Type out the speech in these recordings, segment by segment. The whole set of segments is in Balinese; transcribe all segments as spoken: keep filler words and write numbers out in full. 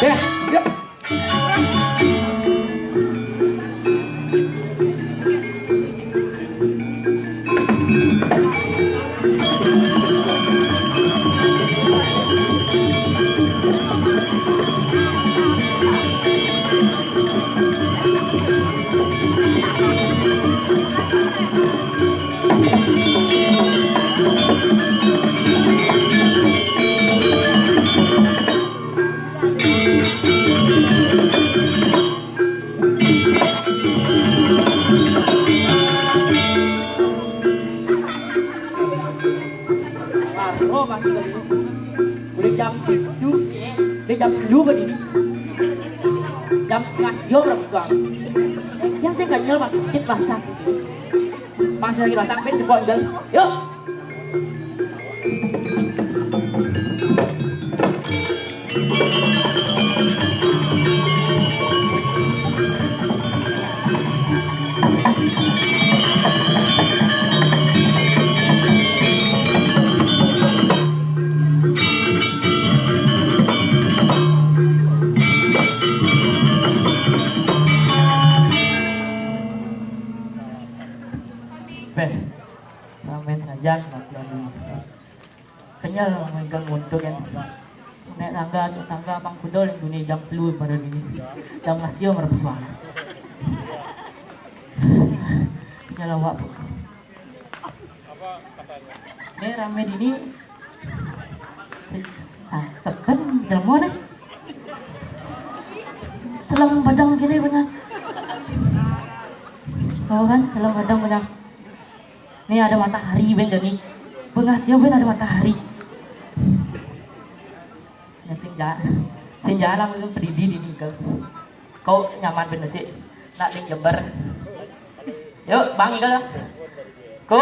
Deh, yuk. Udah jam tujuh, udah jam tujuh kan ini. Jam setengah tujuh orang suami. Yang saya nggak nyel masih sakit basah. Masih lagi basah, main jempol udah. Yuk. Beh, ramen saja kematian. Kenyal menggang untuk yang naik tangga, naik tangga pang kuda yang dunia jam telu baru ini. Jam ngasih merepes banget. Kenyal awak, Bu. Ini rame ini. Sa-, seken, jelema nih. Selem badang gini banyak. Oh kan, selem badang banyak. Nih ada matahari, ben, nih. Bengah sia, ben, ada matahari. Ya, sing ja-, sing jalan itu pedidi di nikel. Kau nyaman bener sih. Nak ning Jember. Yuk, Bang Igal. Ku.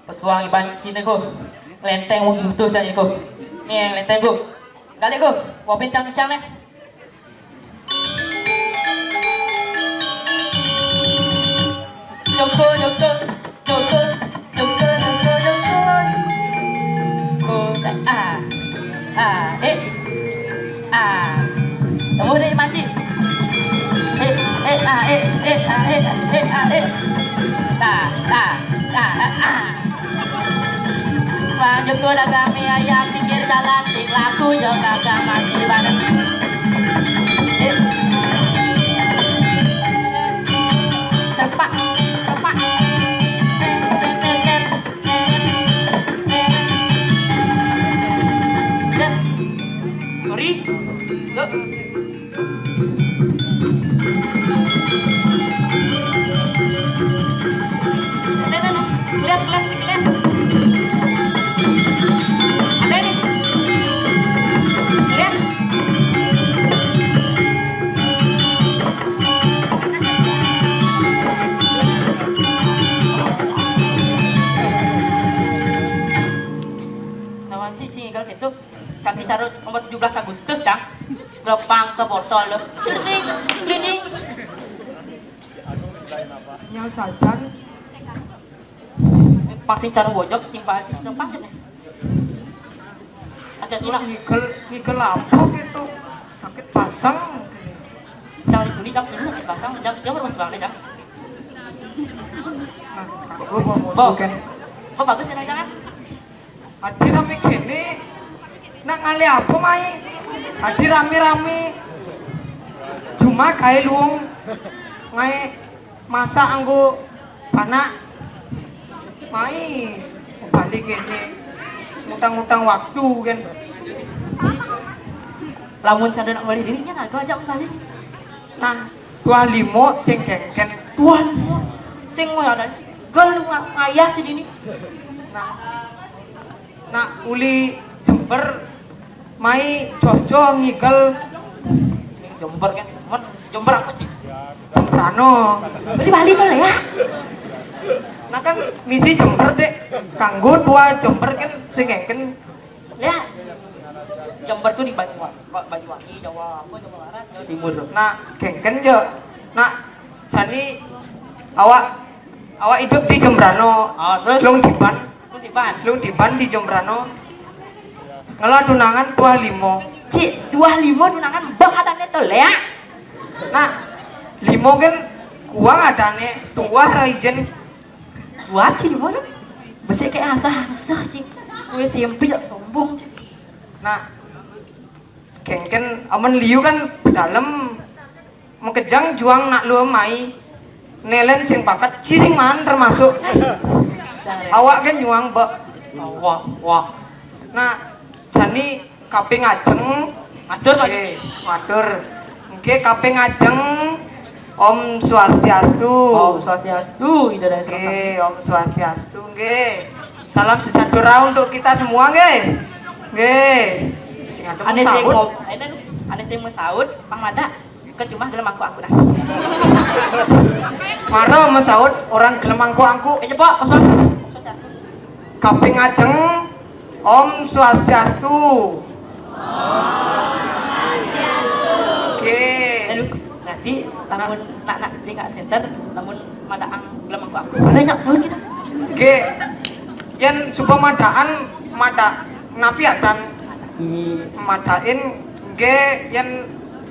Pesuang iban sini ku. Lenteng wong butuh tadi ku. Nih, lenteng ku. Gale ku. Wong pincang siang nih. Joko, joko, joko, joko, joko, joko. Oh, ah, ah, eh, ah. Temu deh, Maci. Eh, eh, ah, eh, eh, ah, eh, eh, ah, eh. Nah, nah, nah, ah. Manjuk dagang mie ayam pinggir jalan, sing laku yo dagang mati bareng. Eh. Sepak, sepak. Sorry. Yuk. Ada, ada, ada. Gelas, gelas, ini gelas. Ada nih. Gelas. Lawan si Cinggal itu. Kaki carut nomor tujuh belas Agustus, ya. Lepang ke botol, lo. Ini, ini. Nyal sajan. Pasti cara bojok, timpal sih, sudah pas ini. Ada tulang. Ngigel, ngigel apa gitu? Sakit pasang. Cari kulit, tapi dulu sakit pasang, jam siapa, Mas Bang, ya? Nah, aku mau Bo. Kan. Kok bagus ya, kan? Adi rame kene. Nak ngalih apa, Mai? Adi rame-rame. Cuma kae luwung ngae masak anggo panak. Mai balik kene. Ngutang-ngutang waktu kan. Lamun sada nak balik dirinya, nah, gua ajak balik. Nah, dua limo sing kengken. Dua limo. Sing ngoyadan. Gel nga-, ngayah sini nih. Nah, nak uli Jember, mai coco ngigel. Jember kan? Mon, Jember apa, Ci? Jembrano. Beli balik lah ya. Nah kan misi Jember, Dek. Kanggo dua Jember kan sing kengken. Ya. Jember tuh di Banyuwa-, Ba-, Banyuwangi, Jawa apa, Jawa Barat, Jawa Timur. Nah, kengken yo. Nah, jani awak, awak hidup di Jembrano. Ah, terus? Lung Diban. Terus Tiban. Lung tiban di Jembrana. Ngelah tunangan tuah lima. Cik, tuah lima tunangan, mbah adané to, Léa. Nah, lima kan kuang adané, tuah ra ijin. Kuat, Cik, lima to. Besik kayak asah-asah, Cik. Kuwi simpi jak sombong, Cik. Nah, kéngkén amen liu kan dalem. Makejang juang nak lua mai. Nelen sing pakat, si sing maan termasuk. Awak kan nyuang, Mbak. Wah, wah. Nah, jani kaping ajeng. Matur, Pak. Nggih, matur. Nggih, kaping ajeng. Om Swastiastu. Om Swastiastu, Ida Daeng Saraswati. Nggih, Om Swastiastu, nggih. Salam sejahtera untuk kita semua, nggih. Nggih. Sing adem Ane sing saut. Ngom-, ane, ane sing mesaut, Pang Madak. Ke jumah gelem angku-angku dah. Mara mesaut orang gelem angku-angku. Eh, jebok, kosong. Kaping ajeng, Om Swastiastu. Oke. Aduh, nanti lamun nak, nak tinggal center, lamun madaang gelem angku-angku. Banyak saut kita. Oke. Yen suba madaan, mada napi adan? Madain, nggih, yen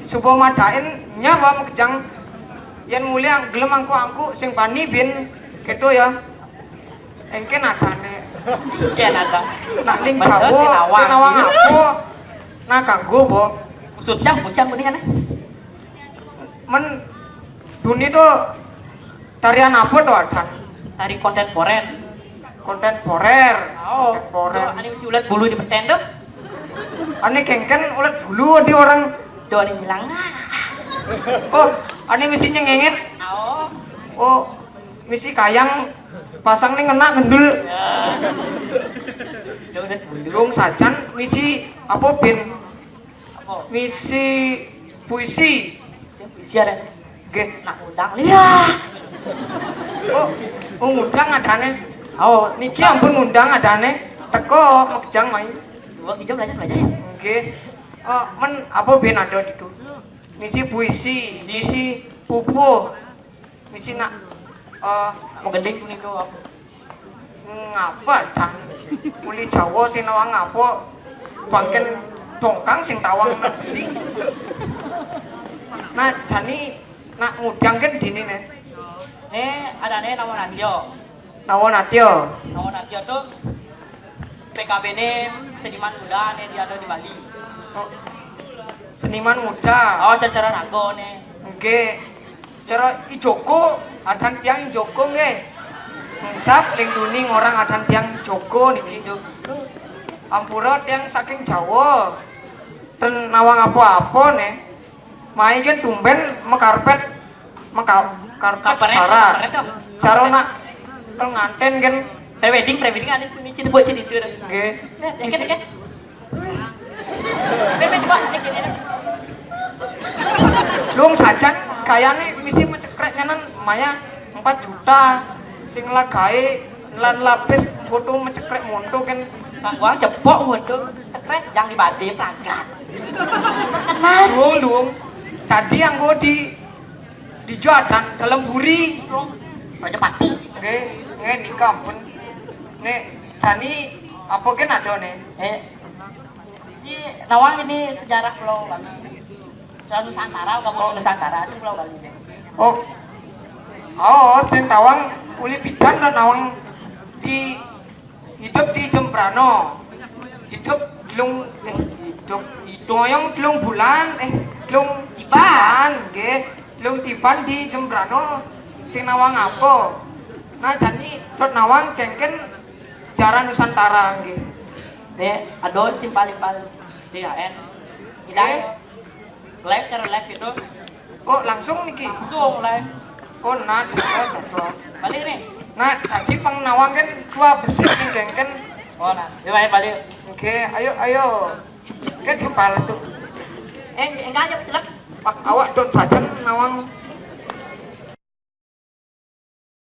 suba madain nyawa makejang. Yen mulih gelem angku-angku sing bani bin, kéto ya. Engkén adané. Engkén ada. Nak ning Jawa, sing nawang apa? Nah, kanggo apa? Maksudnya, bocah kuning aneh. Men duni to tarian apa to, adan? Tari kontemporer. Kontemporer. Oh, kontemporer. Ane mesti ulet bulu di beten to. Ane kéngkén ulet bulu di orang. Do ane hilang. Oh, ane mesti nyengengit. Oh. Oh, mesti kayang pasang ning ngena ngendul. Ya. Do ulet bulu. Lung sajan misi apa bin? Apa? Misi puisi. Sing puisi ada. Nggih, nak ngundang liya. Oh, oh, ngundang adané. Oh, niki ampun ngundang adané. Teko makejang mai. Dua pinjam belajar belajar ya. Nggih. Oh, men apa ben ada itu? Misi puisi, misi pupuh. Misi nak eh, mau gending punika apa? Ngapa, Dang? Uli Jawa sing nawang ngapa? Bangken dongkang sing tawang. Nah, jani nak ngundang kan dini nih. Nih, ada nih Nawa Natya. Nawa Natya. Nawa Natya tuh P K B nih seniman muda nih di ada di Bali. Oh, seniman muda. Oh, cara rago nih. Nggih. Cara I Joko, adan tiang I Joko nggih. Sap ling duni ngorang adan tiang I Joko niki. Ampura tiang saking Jawa. Ten nawang apa-apa nih. Mai kan tumben mekarpet meka karpet. Kabarnya, para. Kabarnya, Kak. Cara nak pengantin kan. Pre-wedding, pre-wedding ada kunci buat sini tuh. Nggih. Set, ya kan, ya kan? Lung sajan kayane misi mecekrek nyanan maya empat juta. Sing lagae lan lapis foto mecekrek monto kan. Wah, cepok monto. Cekrek yang di badi pragat. Lung, lung. Tadi yang gua di di Jadan dalam buri. Raja Pati. Nggih, nggih nika ampun. Nek jani apa kan ada nih? Eh, Iki nawang ini sejarah Pulau Bali. Sejarah Nusantara, gabung Nusantara itu Pulau Bali. Oh. Oh, sing tawang uli pidan dan nawang di hidup di Jembrano. Hidup telung eh hidup doyong telung bulan eh telung tiban nggih. Telung tiban di Jembrano sing nawang apa? Nah, jani dot nawang kengken sejarah Nusantara nggih. Nek ada timpal-timpal T H R. Tidak. Eh? Live, cara live gitu. Oh, langsung niki. Langsung live. Oh, nah, oh, terus. Balik nih. Nah, tadi pang nawang kan dua besi nih kan. Oh, nah, ya balik, balik. Oke, ayo ayo. Oke, timpal tuh. Eh, enggak aja, celak. Pak awak don saja nawang.